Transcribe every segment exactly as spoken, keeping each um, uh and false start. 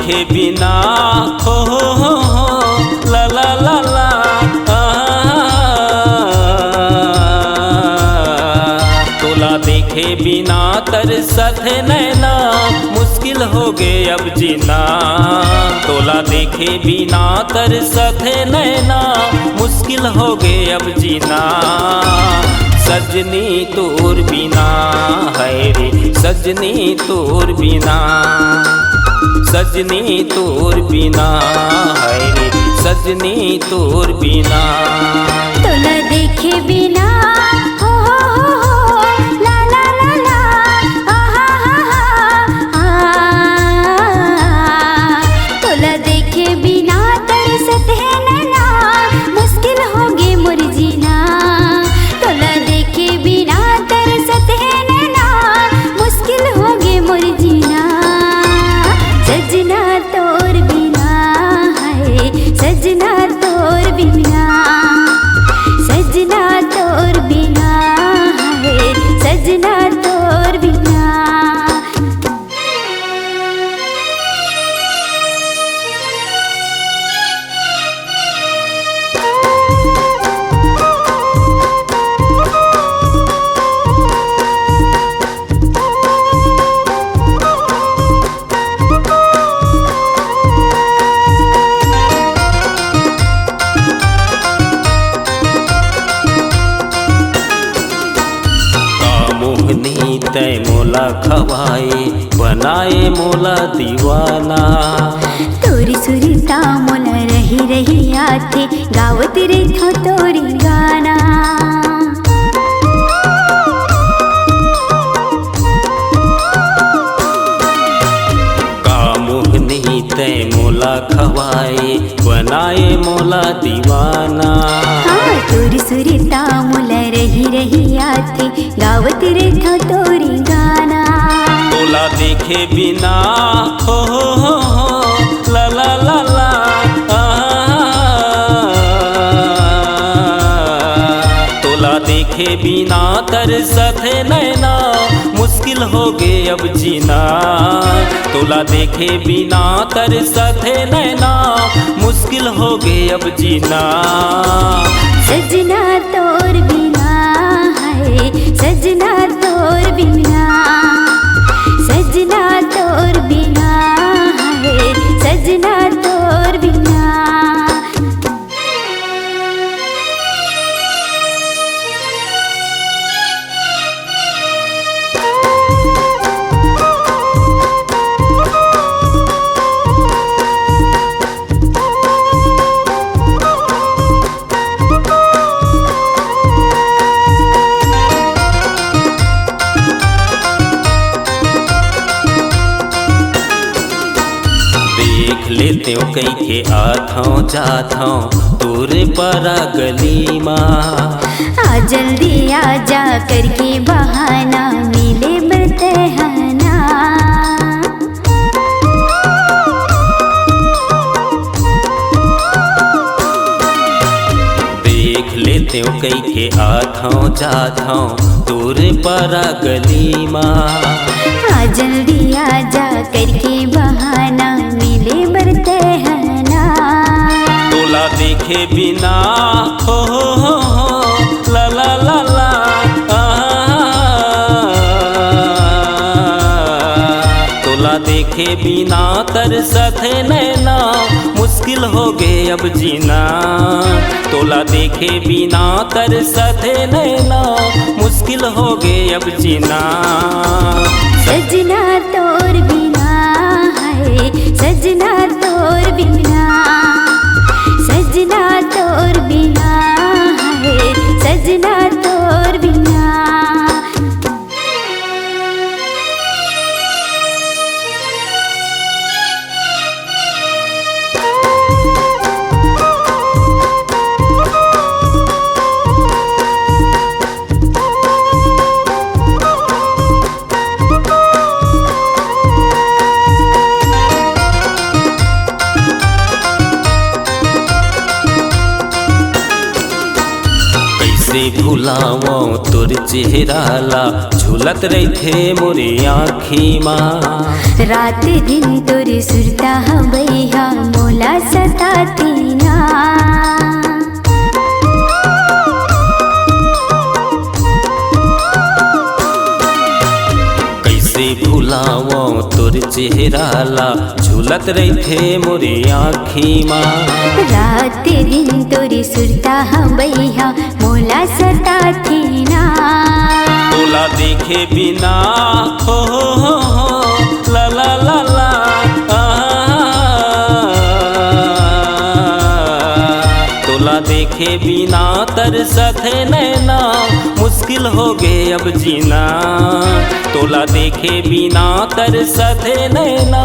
के बिना, हो, हो, हो, हो, ला, ला, ला, ला, आ, तोला देखे बिना तरसत हे नैना, मुश्किल होगे अब जीना। तोला देखे बिना तरसत हे नैना, मुश्किल होगे अब जीना। सजनी तोर बिना, हाय रे सजनी तोर बिना, सजनी तोर बिना, हाय रे सजनी तोर बिना। तोला देखे बिना, हो, हो, हो, हो, ला, ला, ला, ला, आ, हा, हा, हा, आ। तोला देखे बिना तरसत हे नैना, मुश्किल होगे मोर जीना। तोला देखे बिना तरसत हे नैना, मुश्किल होगे मोर जीना। सजना तोर बिना, हाय सजना तोर बिना, सजना तोर बिना, हाय सजना तोर बिना। का मोहनी तै मोला खवाए, बनाए मोला दीवाना। तोरी सुरता मोला रही रही आथे, गावत रहिथों तोरी गाना। का मोहनी तै मोला खवाए, बनाए मोला दीवाना। हाँ, तोर सुरता मोला रही रही आथे, गावत रहिथों तोरी गाना। तोला देखे बिना, हो, हो, हो, हो, ला, ला, ला, ला, आ। तोला देखे बिना तरसत हे नैना, मुश्किल होगे अब जीना। तोला देखे बिना तरसत हे नैना, मुश्किल होगे अब जीना। सजना तोर बिना, हाय सजना तोर बिना, सजना तोर बिना, हाय सजना तोर बिना। देख लेतेंव कहिके आथंव जाथंव तोरे परा गली मा। आ जल्दी आजा करके बहाना, मिले बर तैं हा ना। देख लेतेंव कहिके आथंव जाथंव तोरे परा गली मा। आ जल्दी आजा करके बहाना, मिले बर तैं हा ना। तोला देखे बिना, हो, हो, हो, हो, ला, ला, ला, ला, आ। तोला देखे बिना तरसत हे नैना, मुश्किल होगे अब जीना। तोला देखे बिना तरसत हे नैना, मुश्किल होगे अब जीना। सजना तोर बिना, हाय सजना तोर बिना, सजना तोर बिना, हाय सजना तोर बिना। से भुलावं तोर चेहरा ला, झूलत रहिथे मोरे आँखी मा। रात दिन तोर सुरता ह बइहा, मोला सताथे ना। कइसे भुलावं तोर चेहरा ला, झूलत रहिथे मोरे आँखी मा। रात दिन तोर सुरता ह बइहा, मोला सताथे ना। तोला देखे बिना, हो, हो, हो, हो, ला, ला, ला, ला, आ। तोला देखे बिना तरसथे नैना, मुश्किल होगे अब जीना। तोला देखे बिना तरसथे नैना,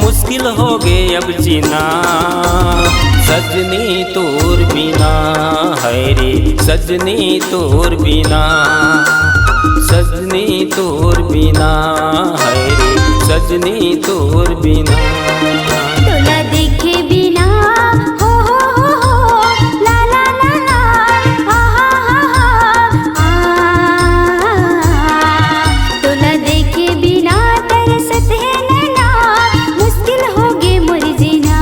मुश्किल होगे अब जीना। सजनी तोर बिना, हाय रे सजनी तोर बिना, सजनी तोर बिना, हाय रे सजनी तोर बिना। तोला देखे बिना, हो, हो, हो, हो, ला, ला, ला, ला, आ, हा, हा, हा, आ। तोला देखे बिना तरसत हे नैना, मुश्किल होगे मोर जीना।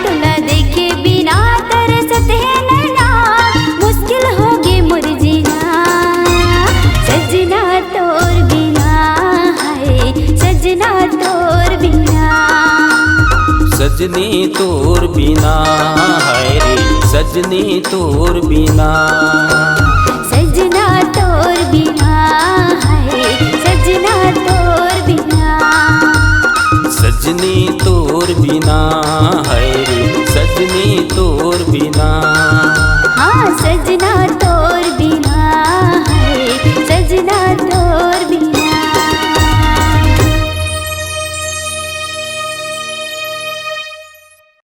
तोला देखे बिना तरसत हे नैना, मुश्किल होगे मोर जीना। सजना तोर बिना, हाय सजना तोर बिना। सजनी तोर बिना, हाय रे सजनी तोर बिना। सजना तोर बिना, हाय सजना तोर बिना। सजनी तोर बिना, हाय रे सजनी तोर बिना। हाँ, सजना तोर बिना।